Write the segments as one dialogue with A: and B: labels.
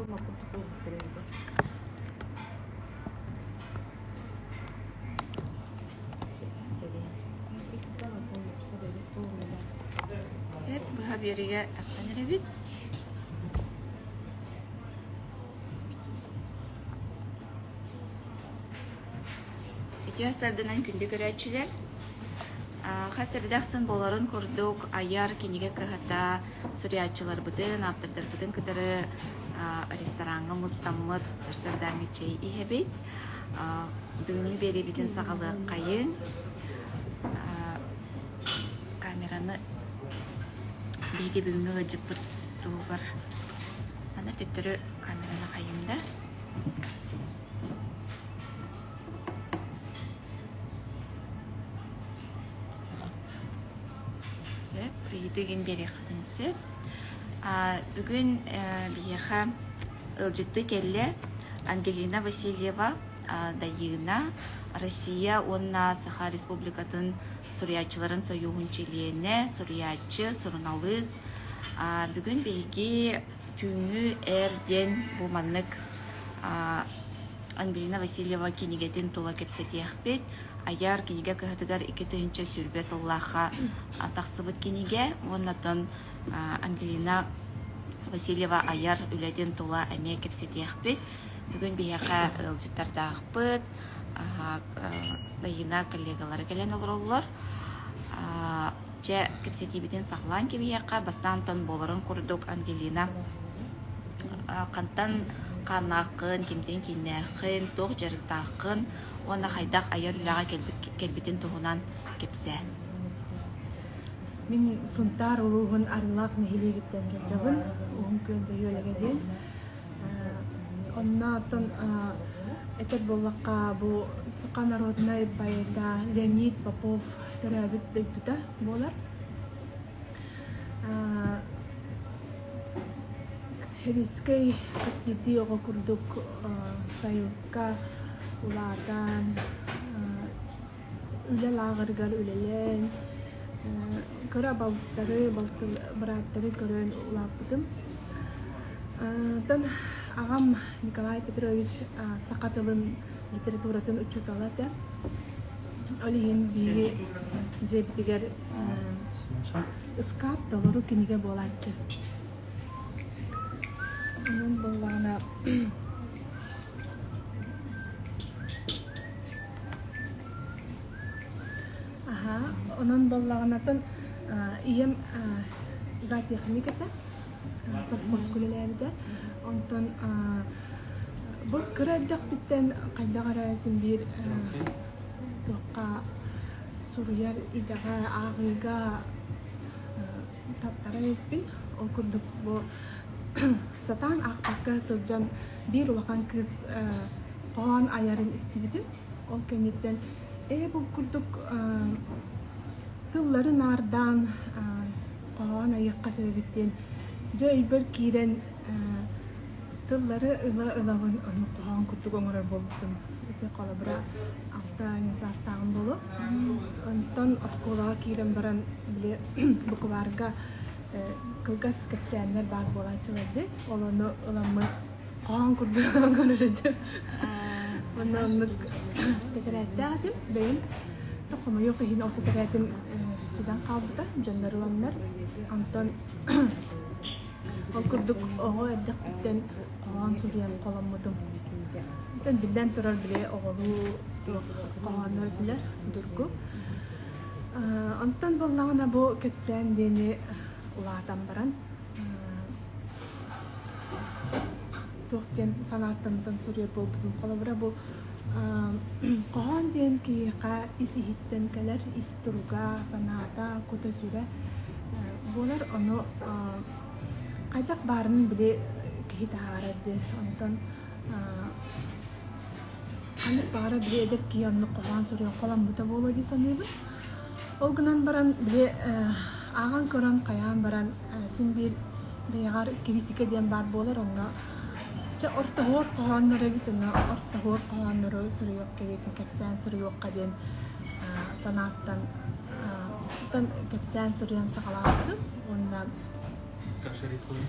A: Сөп, быһа биэриигэ тахсан эрэбит. Үтүө сарданан күндү көрөөччүлэр! Хас эрдэ ахсын буоларын курдук айар кинигэ кыһата суруйааччыларбытын, ааптардарбытын кытары рестораҥҥа мустаммыт сарсыардааҥҥы чэй иһэбит. Бүгүҥҥү биэриибитин саҕалыаххайыҥ. Камераны биһиги бүгүҥҥү ыалдьыппыт туһугар аны төттөрү камераны хайыҥ да. Сөп, ыйытыгын биэриэххитин сөп. Бүгүн биһиэхэ ыалдьыттыы кэллэ Ангелина Васильева, Дайыына, Россия уонна Саха Республикатын суруйааччыларын сойууһун чилиэнэ, суруйааччы, суруналыыс. Бүгүн биһиги түүҥҥү эр диэн бу маннык Ангелина Васильева кинигэтин тула кэпсэтиэхпит. Айар кинигэ кыһатыгар 2020 сыллаахха тахсыбыт кинигэ уонна оттон Ангелина Васильева айар үлэтин тула эмиэ кэпсэтиэхпит. Бүгүн биһиэхэ ыалдьыттардаахпыт, Дайыына коллегалара кэлэн олороллор. Чэ, кэпсэтиибитин саҕалаан кэбиһиэххэ, бастаан тон буоларын курдук Ангелина хантан хааннааххын, кимтэн кииннээххин, туох дьарыктааххын уонна хайдах айар үлэҕэ кэлбитин туһунан кэпсээ.
B: Мин Сунтаар улууһун Арыылаах нэһилиэгиттэн сылдьабын, Уһун Күөл бөһүөлэгэ диэн. Онно оттон этэр буоллахха, бу саха народнай поэта Леонид Попов төрөөбүт дойдута буолар. Сэбиэскэй хас биирдии оҕо курдук сайылыкка улаатан, үлэ лааҕырыгар үлэлээн, кыра балыстары, бырааттары көрөн улааппытым. Оттон аҕам Николай Петрович саха тылын, литературатын учуутала этэ. Ол иһин биһиги дьиэбитигэр ыскаап толору кинигэ буолааччы. Онон буоллаҕына Аһаа, онон буоллаҕынатын ийэм зоотехник этэ, совхозка үлэлээбитэ. Онтон бу кыра эрдэхпиттэн хайдах эрэ син биир туохха суруйар идэҕэ, ааҕыыга таттаран эппин. Ол курдук бу сатаан аахпакка сылдьан биир улахан кыыс хоһоон айарын истибитим. Ол кэнниттэн ээ бу курдук тыллары наардаан хоһоон айыахха сөп эбит диэн дьэ өйбөр киирэн тыллары ыла-ылабын ону хоһоон курдук оҥорор буолбутум. Ити холобура алта саастааҕым буолуо. Онтон оскуолаҕа киирэн баран били букварга кылгас кэпсээннэр баар буолааччылар дии. Ол ону ыламмын хоһоон курдук оҥорор этим. Уонна оннук тэтэрээттээх этим бэйэм. Хомойуох иһин ол тэтэрээтим сүтэн хаалбыта, дьоннор ыланнар. Онтон ол курдук оҕо эрдэхпиттэн хоһоон суруйан холоммутум. Оттон биллэн турар били оҕолуу туох хоһооннор этилэр судургу. Онтон буоллаҕына бу кэпсээн диэни улаатан баран туох диэн санааттан суруйар буолбутум. Холобура бу хоһоон диэн киһиэхэ ис-иһиттэн кэлэр ис туруга, санаата, кута-сүрэ буолар. Ону хайдах баарынан били киһи таһаарар диэн. Онтон Ханнык баҕара били эдэр киһи оннук хоһоон суруйан холаммыта буолуо дии саныыбын. Ол гынан баран били ааҕан көрөн хайаан баран син биир бэйэҕэр критика диэн баар буолар онно чэ ортоһуор хоһооннор эбит онно ортоһуор хоһооннору суруйуох кэриэтин кэпсээн суруйуохха диэн санааттан кэпсээн суруйан саҕалаабытым уонна
C: Как же рисуем?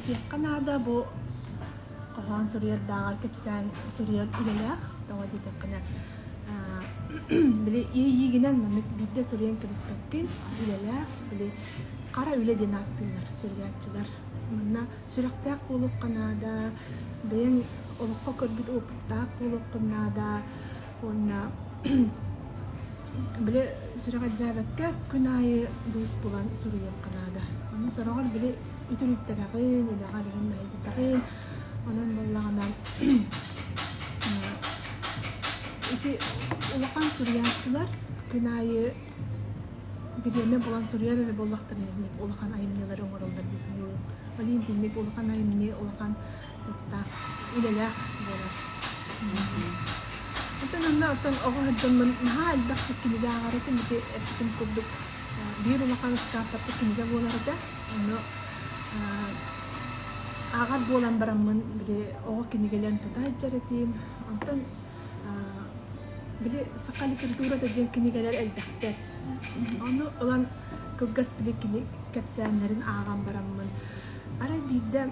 B: Этиэххэ наада, бу хоһоон суруйардааҕар кэпсээн суруйар үлэлээх. Тоҕо диэтэххинэ, били иэйиигинэн маннык биирдэ суруйан кэбиспэккин, үлэлээх, били хара үлэ диэн ааттыыллар суруйааччылар. Манна сүрэхтээх буолуохха наада, бэйэҥ олоххо көрбүт опыттаах буолуоххун наада уонна били сүрэҕэлдьээбэккэ күн аайы быыс булан суруйуохха наада. Ону сороҕор били үтүрүттэрэҕин, үлэҕэр иһин мэһэйдэтэҕин, онон буоллаҕына ити улахан суруйааччылар күн аайы бириэмэ булан суруйар эрэ буоллахтарына итинник улахан айымньылары оҥороллор дии саныыбын. Ол иһин итинник улахан айымньы улахан туохтаах үлэлээх буолар. Оттон онно оттон оҕо сылдьаммын наһаа элбэх кинигэ ааҕар этим. Ити эппитим курдук биир улахан ыскааппаттык кинигэ буолар этэ. Онно ааҕар буолан бараммын били оҕо кинигэлэрин тута сылдьар этим. Онтон били саха литературата диэн кинигэлэр элбэхтэр. Ону ылан кылгас били кини кэпсээннэрин ааҕан бараммын арай биирдэ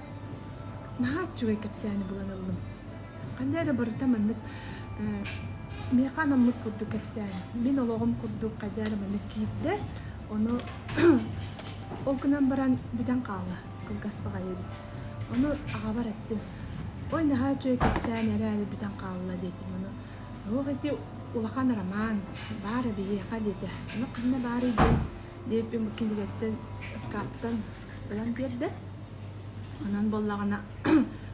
B: наһаа үчүгэй кэпсээни булан ыллым. Ханна эрэ барыта маннык миэхэ анаммыт курдук кэпсээн. Мин олоҕум курдук хайда эрэ маннык киирдэ. Ону ол гынан баран бүтэн хаалла. Кылгас баҕайы эбит. Ону аҕабар эттим. Ой, наһаа үчүгэй кэпсээн эрээри бүтэн хаалла диэтим. Ону туох ити улахан роман баар эбийиэхэ диэтэ. Ону ханна баарый диэн диэбиппин бу кинигэттэн ыскааптан ылан биэрдэ. Онон буоллаҕына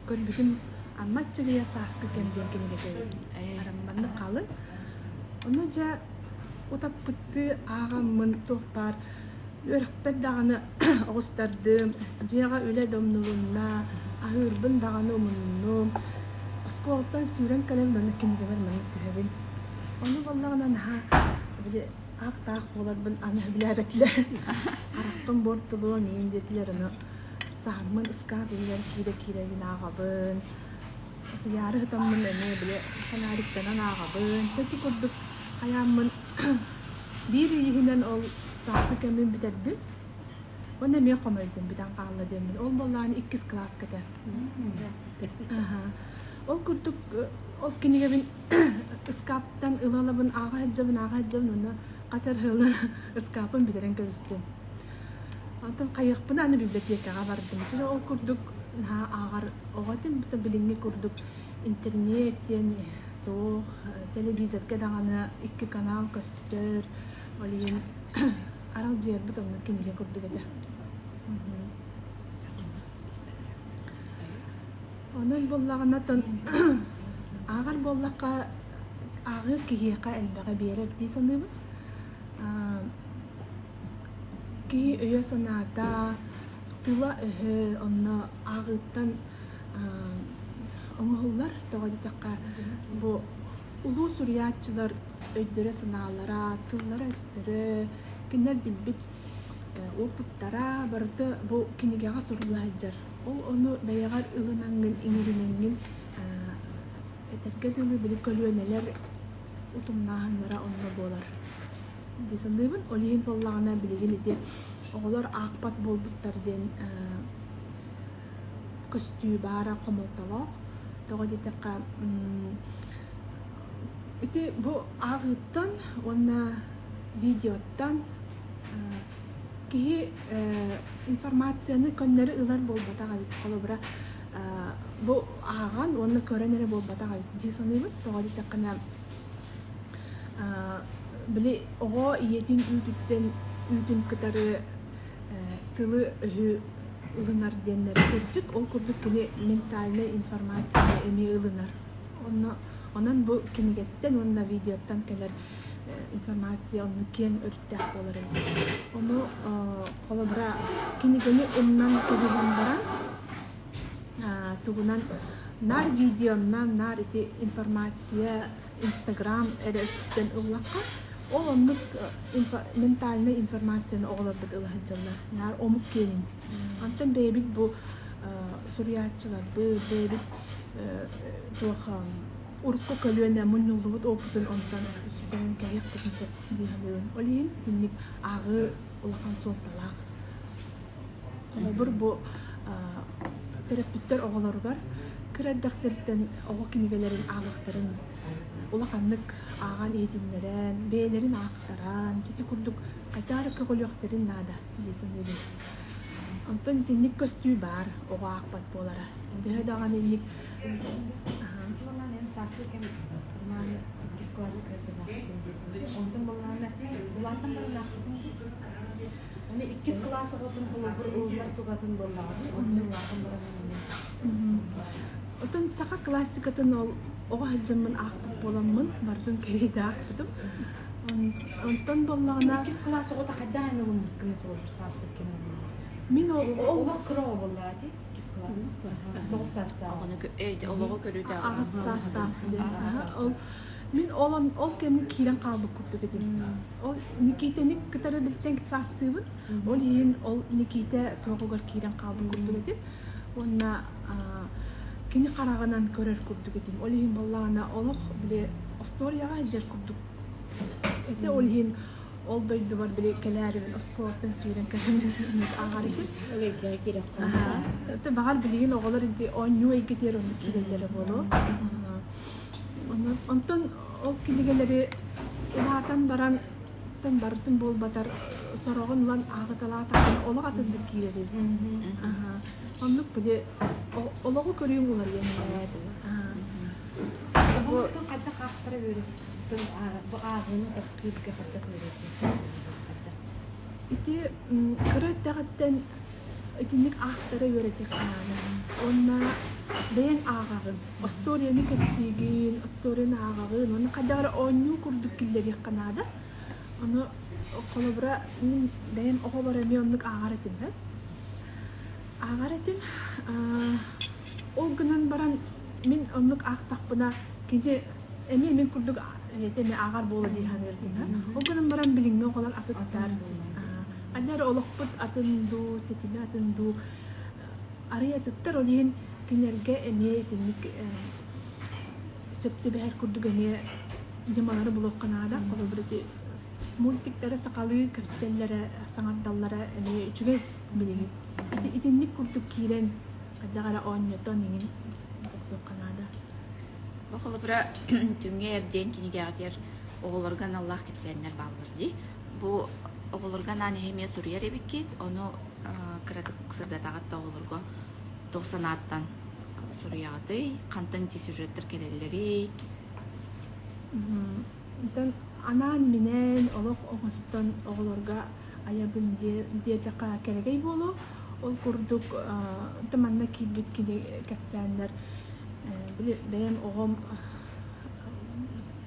B: көрбүтүм Амма Аччыгыйа Сааскы кэм диэн кинигэтэ эбит. Маннык халыҥ. Ону дьэ утаппыттыы ааҕаммын туох баар үөрэхпэр даҕаны оҕустардым, дьиэҕэ үлэ да умнулунна, аһыырбын даҕаны умуннум. Оскуолаттан сүүрэн кэлэн маннык кинигэбэр маннык түһэбин. Ону буоллаҕына наһаа били аах-таах буоларбын аны сөбүлээбэтилэр. Харахпын буортулуом иин диэтилэр, ону саһаммын ыскаап иһигэр киирэ-киирэбин ааҕабын. Утуйаары сытаммын эмиэ били фонариктанан ааҕабын. Ити курдук хайааммын биир ый иһинэн ол сааскы кэммин бүтэрдим. Уонна эмиэ хомойдум бүтэн хаалла диэммин. Ол буоллаҕына иккис кылааска этэ. Ол курдук ол кинигэбин ыскааптан ыла-ылабын ааҕа сылдьабын, ааҕа сылдьабын уонна хас эрэ сылынан ыскааппын бүтэрэн кэбистим. Онтон хайыахпына аны библиотекаҕа бардым. Дьэ ол курдук наһаа ааҕар оҕо этим. Билиҥҥи курдук интернет диэн суох, телевизорга даҕаны икки канал көстөр. Ол иһин аралдьыйарбыт онно кинигэ курдук этэ. Онон буоллаҕына ааҕар буоллахха ааҕыы киһиэхэ элбэҕи биэрэр дии саныыбын. Киһи өйө-санаата, тыла-өһө онно ааҕыыттан оҥоһуллар. Тоҕо диэтэххэ, бу улуу суруйааччылар өйдөрө-санаалара, тыллара-өстөрө, кинилэр билбит уопуттара барыта бу кинигэҕэ сурулла сылдьар. Ол ону бэйэҕэр ылынаҥҥын, иҥэринэҥҥин этэргэ дылы били көлүөнэлэр утумнааһыннара онно буолар дии саныыбын. Ол иһин буоллаҕына билигин ити оҕолор аахпат буолбуттар диэн көстүү баара хомолтолоох. Тоҕо диэтэххэ, ити бу ааҕыыттан уонна видеоттан киһи информацияны көннөрү ылар буолбатах эбит. Холобура, бу ааҕан уонна көрөн эрэ буолбатах эбит дии саныыбын. Тоҕо диэтэххинэ, били оҕо ийэтин үүтүттэн үүтүн кытары тылы-өһү ылынар диэннэр кырдьык, ол курдук кини ментальнай информацияны эмиэ ылынар. Онно онон бу кинигэттэн уонна видеоттан кэлэр информация онно киэҥ өрүттээх буолар эбит. Ону холобура кинигэни умнан кэбиһэн баран тугунан наар видеоннан, наар ити информация Инстаграм эрэ өттүттэн ыллахха, ол оннук ментальнай информацияны оҕолорбут ыла сылдьаллар. Наар омук киэнин. Онтон бэйэбит бу суруйааччыларбыт, бэйэбит туох урукку көлүөнэ мунньуллубут опытын онтон сүтэрэн кэһиэхпитин сөп дии саныыбын. Ол иһин итинник ааҕыы улахан суолталаах. Холобур, бу. төрөппүттэр оҕолоругар кыра эрдэхтэриттэн оҕо кинигэлэрин ааҕыахтарын улаханнык ааҕан иһитиннэрэн, бэйэлэрин аахтаран, ити курдук хайдах эрэ көҕүлүөхтэрин наада дии саныыбын. Онтон итинник көстүү баар, оҕо аахпат буолара. Төһө даҕаны инник
C: Буоллаан эн сааскы кэм романы иккис кылааска кытаахпын диэтим. Онтон буоллаана улаатан баран аахпытым Аны иккис кылаас оҕотун холобур ылынар тугатын буоллаҕына, онтон улаатан баран
B: Отон саха классикатын ол оҕо сылдьаммын аахпыт буоламмын, барытын кэриэтэ аахпытым. Онтон буоллаҕына
C: Иккис кылаас оҕото хайдах эн ылыммыккын холобур сааскы кэм
B: Мин ол
C: олох кыра оҕо буоллаҕа дии иккис кылаас тоҕус саастаах
A: Оҕону олоҕу көрүүтэ
B: аҕыс саастаах Ол мин ол ол кэмҥэ киирэн хаалбыт курдук этим. Ол Никитэни кытары билтэн саастыыбын. Ол иһин ол Никитэ туоҕугар киирэн хаалбыт курдук этим. Уонна кини хараҕынан көрөр курдук этим. Ол иһин буоллаҕына олох били остуоруйаҕа сылдьар курдук этэ. Ол иһин ол дойдубар били кэлээрибин оскуолаттан сүүрэн кэлэн ааҕар этим. Баҕар билигин оҕолор инти оонньуу эйгэтигэр оннук киирэллэрэ буолуо. Онтон ол кинигэлэри улаатан баран барытын буолбатар сороҕун ылан ааҕыталаатаҕына олох атыннык киирэр эбит. Оннук били олоҕу көрүүҥ уларыйан иһэр.
C: Бу хайдах аахтара үөрэттин бу ааҕыыны таптыырга хайдах үөрэттин?
B: Ити кыра эрдэҕиттэн итинник аахтара үөрэтиэххэ наада. Уонна бэйэҥ ааҕаҕын, остуоруйаны кэпсиигин, остуоруйаны ааҕаҕын уонна хайдах эрэ оонньуу курдук киллэриэххэ наада. Ону холобура мин бэйэм оҕобор эмиэ оннук ааҕар этим да. Ааҕар этим. Ол гынан баран мин оннук аахтахпына кини эмиэ мин курдук эйэтэ эмиэ ааҕар буола дии саныыр этим. Ол гынан баран билиҥҥи оҕолор атыттар. Аны эрэ олохпут атын дуу, тэтимэ атын дуу арый атыттар, ол иһин кинилэргэ эмиэ итинник сөп түбэһэр курдук эмиэ ньымалары булуохха наада. Холобур, ити мультиктары сахалыы кэпсэтэллэрэ, саҥардаллара эмиэ үчүгэй билигин. Ити итинник курдук киирэн хайдах эрэ оонньотон иҥин тохтуохха наада.
A: Бу холобура Түҥҥэ эр диэн кинигэҕитигэр оҕолорго аналлаах кэпсээннэр бааллар дии. Бу оҕолорго анаан эһи эмиэ суруйар эбиккит, ону кыратык сырдатаҕыт да оҕолорго туох санааттан суруйаҕытый, хантан ити сюжеттар кэлэллэрий?
B: Онтон анаан-минээн олох оҥостон оҕолорго айабын диэтэххэ кэрэгэй буолуо. Ол курдук манна киирбит кини кэпсээннэр били бэйэм оҕом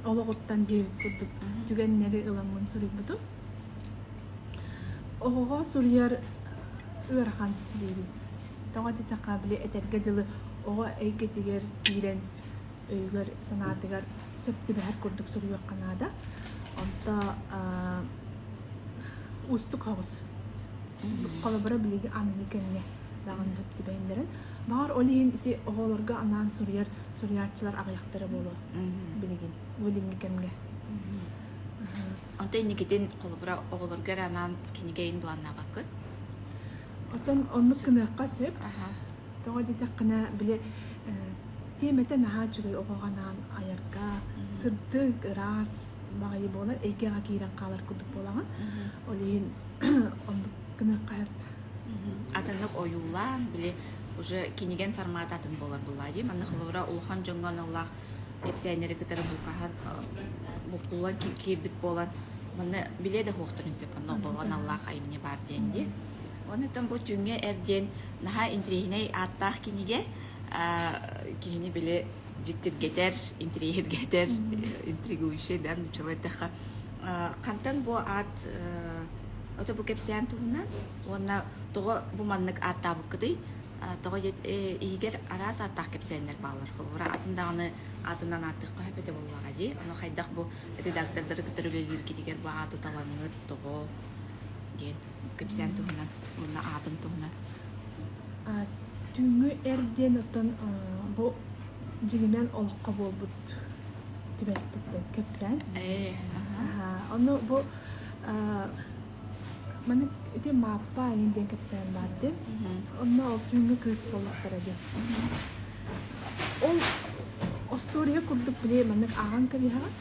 B: олоҕуттан диэбит курдук түгэннэри ыламмын суруйбутум. Оҕоҕо суруйар ыарахан диибин. Тоҕо диэтэххэ, били этэргэ дылы оҕо эйгэтигэр киирэн өйүгэр, санаатыгар сөп түбэһэр курдук суруйуохха наада. Онто уустук соҕус. Холобура, билигин аныгы кэмҥэ даҕаны сөп түбэһиннэрэн. Баҕар, ол иһин ити оҕолорго анаан суруйар суруйааччылар аҕыйахтара буолуо билигин, билиҥҥи кэмҥэ.
A: Онто инникитин холобура оҕолорго эрэ анаан кинигэ иһин былааннаабаккыт?
B: Оттон оннук гыныахха сөп. Тоҕо диэтэххинэ, били тиэмэтэ наһаа үчүгэй оҕоҕо анаан айарга, сырдык, ыраас баҕайы буолар, эйгэҕэ киирэн хаалар курдук буолаҕын. Ол иһин оннук гыныахха сөп.
A: Атыннык ойуулаан, били уже кинигэн формата атын буолар буоллаа дии. Манна холобура улахан дьоҥҥо аналлаах кэпсээннэри кытары булкаһан буккуллан киирбит буолан манна билиэ да суохтарын сөп онно оҕоҕо аналлаах айымньы баар диэн дии. Онтон бу Түүҥҥэ эр диэн наһаа интэриэһинэй ааттаах кинигэ киһини били дьиктиргэтэр, интэриэһиргэтэр, интригующий да нууччалыы эттэххэ. Хантан бу аат ото бу кэпсээн туһунан уонна тоҕо бу маннык ааттаабыккытый? Тоҕо иһигэр араас ааттаах кэпсээннэр бааллар. Холобура, атын даҕаны аатынан ааттыахха сөп этэ буоллаҕа дии. Ону хайдах бу редактордары кытары үлэлииргитигэр бу ааты талаҥҥыт, тоҕо диэн кэпсээн туһунан уонна аатын туһунан.
B: Түүҥҥү эр диэн оттон бу дьиҥинэн олоххо буолбут түбэлтэттэн кэпсээн. Ону бу Маннык ити Мааппа эҥин диэн кэпсээн баар дии. Онно ол түүҥҥү кыыс буоллахтара дии. Ол остуоруйа курдук били маннык ааҕан кэбиһэҕин.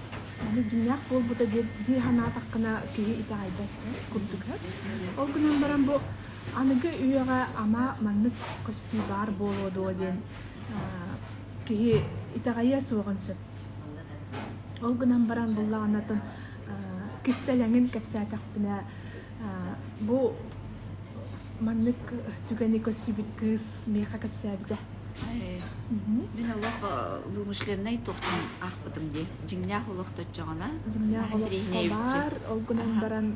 B: Маннык дьиҥнээх буолбута дии санаатаххына киһи итэҕэйбэт курдук. Ол гынан баран бу аныгы үйэҕэ ама маннык көстүү баар буолуо дуо диэн киһи итэҕэйиэ суоҕун сөп. Ол гынан баран буллаҕына кистэлэҥин кэпсээтэхпинэ бу маннык түгэни көрсүбүт кыыс миэхэ кэпсээбитэ.
A: Мин олох вымышленнай туохтан аахпытым дии. Дьиҥнээх олох точчоҕуна.
B: Дьиҥнээх олоххо баар, ол гынан баран,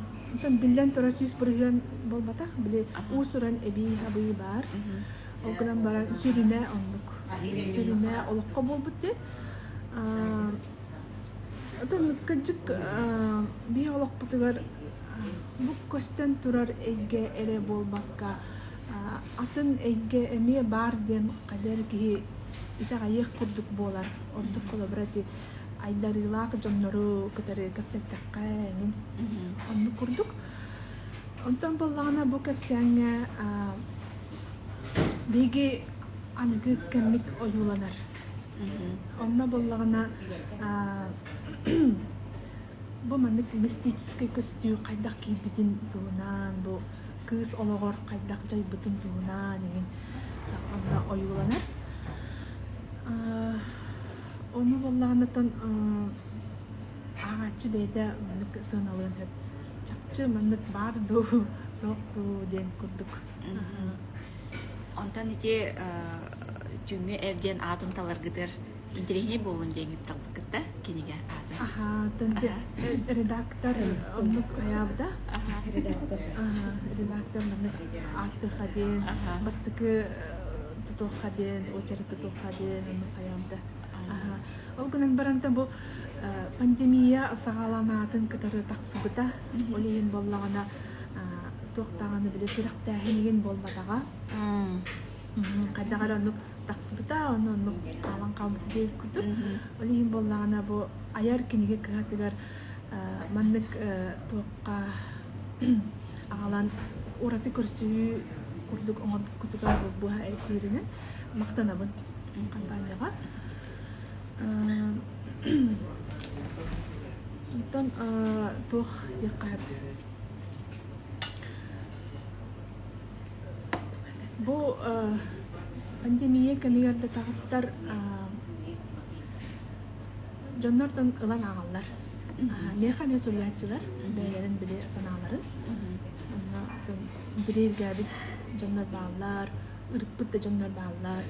B: биллэн турар 100% буолбатах, били уус-уран эбии-абыы баар. Ол гынан баран сүрүнэ оннук. Сүрүнэ олоххо буолбут диэн. Оттон кырдьык биһи олохпутугар бу көстөн турар эйгэ эрэ буолбакка, атын эйгэ эмиэ баар диэн хайа эрэ киһи итэҕэйиэх курдук буолар. Ордук холобура ити айдарыылаах дьоннору кытары кэпсэттэххэ эҥин оннук курдук. Онтон буоллаҕына бу кэпсээҥҥэ биһиги аныгы кэммит ойууланар. Онно буоллаҕына бу маннык мистическэй көстүү хайдах киирбитин туһунан, бу кыыс олоҕор хайдах дьайбытын туһунан эҥин онно ойууланар. Ону буоллаҕына оттон ааҕааччы бэйэтэ маннык сыаналыан сөп. Чахчы маннык баар дуу, суох дуу диэн курдук.
A: Онтон ити Түүҥҥү эр диэн аатын таларгытыгар интэриэһинэй буоллун диэҥҥит талбыккыт да кинигэ аата?
B: Аха, редактор оннук хайаабыта. Редактор маннык ааттыха диэн, бастакы тутуохха диэн, очерк тутуохха диэн оннук хайаабыта. Ол гынан баран бу пандемия саҕаланаатын кытары тахсыбыта. Ол иһин буоллаҕына туох даҕаны били сүрэхтээһинигин буолбатаҕа. Хайдах эрэ оннук тахсыбыта, ону оннук хаалан хаалбыта диэбит курдук. Ол иһин буоллаҕына бу айар кинигэ кыһатыгар маннык туохха аҕалан ураты көрсүһүү курдук оҥорбуккутугар быһа эргииринэн махтанабын компанияҕа. Онтон туох диэххэ Бу пандемия кэмигэр да таҕыстар дьоннортон ылан ааҕаллар. Миэхэ эмиэ суруйааччылар бэйэлэрин били санааларын. Онно интэриэһиргээбит дьоннор бааллар, ырыппыт да дьоннор бааллар.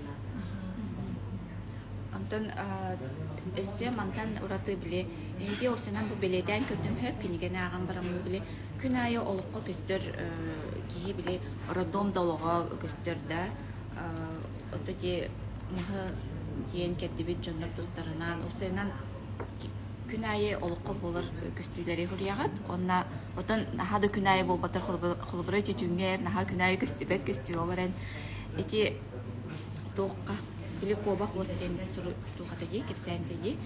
A: Онтон өссө мантан ураты били эһиги уопсайынан бу бэлиэтээн көрдүм сөп кинигэни ааҕан бараммын били күн аайы олоххо көстөр киһи били роддом да олоҕо көстөр да ото ити маһы диэн кэрдибит дьоннор тустарынан уопсайынан күн аайы олоххо буолар көстүүлэри суруйаҕыт уонна отон наһаа да күн аайы буолбатар холобура ити түүҥҥэ наһаа күн аайы көстүбэт көстүү ол эрэн ити туохха били куобах уос диэн туохата дии кэпсээнтэ дии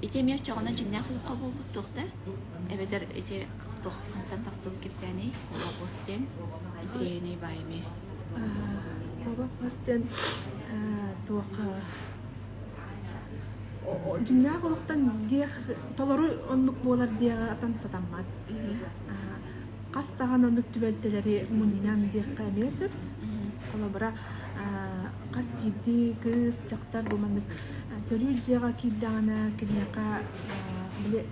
A: ити эмиэ оччоҕуна дьиҥнээх олоххо буолбут туох да эбэтэр ити туоххантан тахсыбыт кэпсээний куобах уос диэн интэриэһинэй баай эмиэ
B: Куобах уос диэн туох дьиҥнээх олохтон диэх толору оннук буолар диэҕи атан сатаммат. Хас даҕаны оннук түбэлтэлэри мунньан диэххэ эмиэ сөп. Холобура, хас биирдии кыыс, дьахтар бу маннык төрүүр дьиэҕэ киирдэҕинэ, киниэхэ били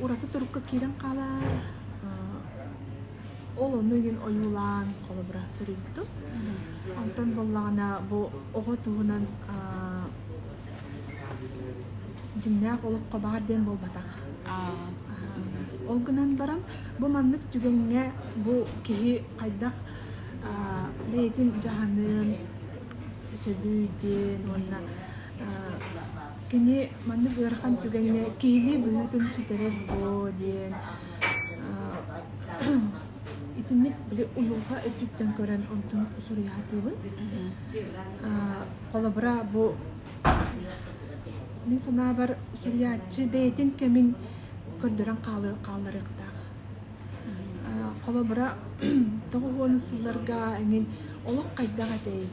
B: ураты турукка киирэн хаалар. Ол ону игин ойуулаан холобура суруйбутум. Онтон буоллаҕына бу оҕо туһунан дьиҥнээх олоххо баар диэн буолбатах. Ол гынан баран бу маннык түгэҥҥэ бу киһи хайдах бэйэтин дьаһаныан сөбүй диэн уонна кини маннык ыарахан түгэҥҥэ киһилии быһыытын сүтэрэр дуо диэн итинник били уйулҕа өттүттэн көрөн онтун суруйа сатыыбын. Холобура бу мин санаабар суруйааччы бэйэтин кэмин көрдөрөн хаалларыахтаах. Холобура, 90 сылларга эҥин олох хайдах этэй?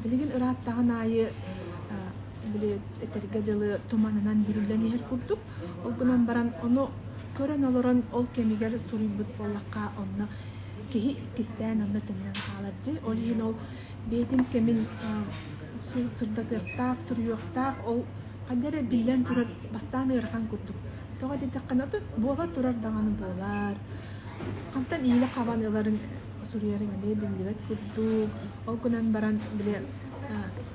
B: Билигин ырааттаҕын аайы били этэргэ дылы туманынан бүрүллэн иһэр курдук. Ол гынан баран ону көрөн олорон ол кэмигэр суруйбут буоллахха онно киһи иккистээн онно төннөн хаалар дии. Ол иһин ол бэйэтин кэмин сырдатыахтаах, суруйуохтаах ол хайда эрэ биллэн турар бастаан ыарахан курдук. Тоҕо диэтэххинэ буола турар даҕаны буолар. Хантан иилэ хабан ыларын суруйарыҥ эмиэ биллибэт курдук. Ол гынан баран били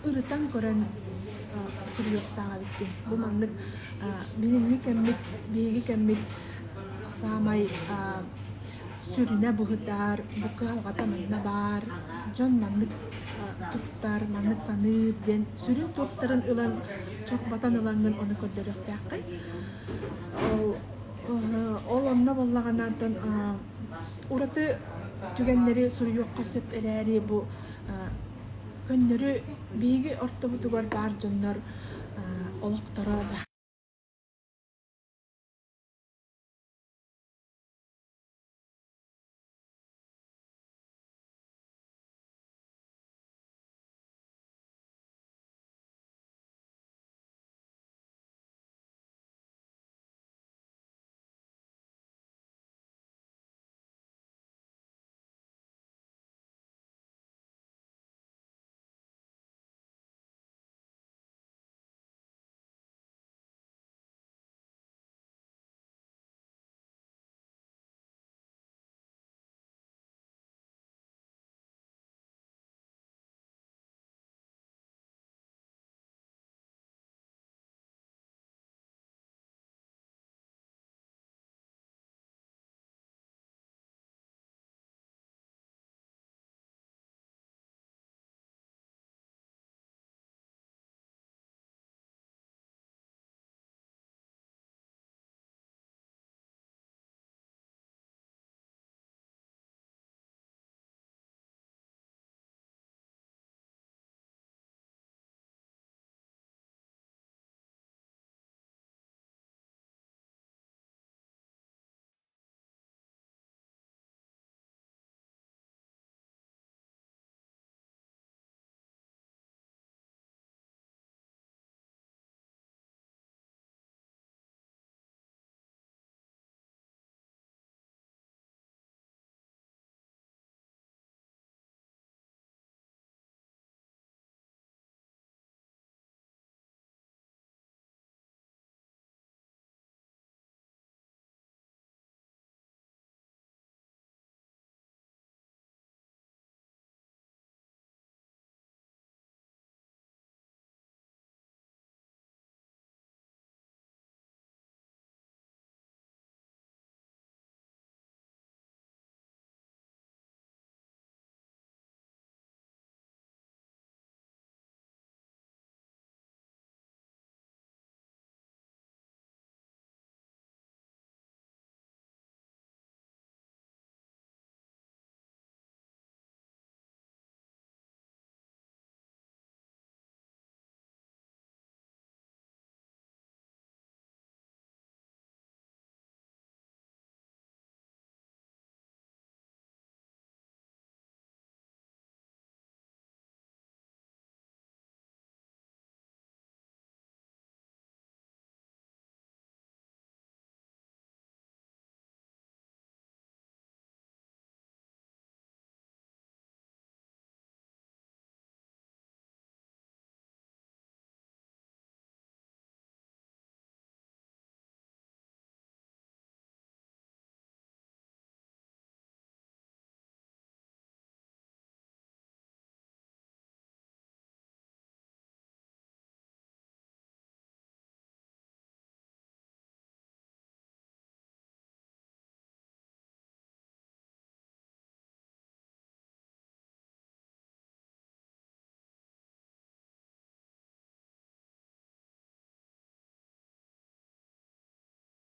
B: ырытан көрөн суруйуохтаах эбиккин. Бу маннык билиҥҥи кэммит, биһиги кэммит саамай сүрүнэ быһытар, бу кыһалҕата манна баар, дьон маннык туттар, маннык саныыр диэн сүрүн туохтарын ылан, чорботон ылаҥҥын ону көрдөрүөхтээххин. Ол ол онно буоллаҕына онтон ураты түгэннэри суруйуохха сөп эрээри бу көннөрү биһиги ортобутугар баар дьоннор олохторо.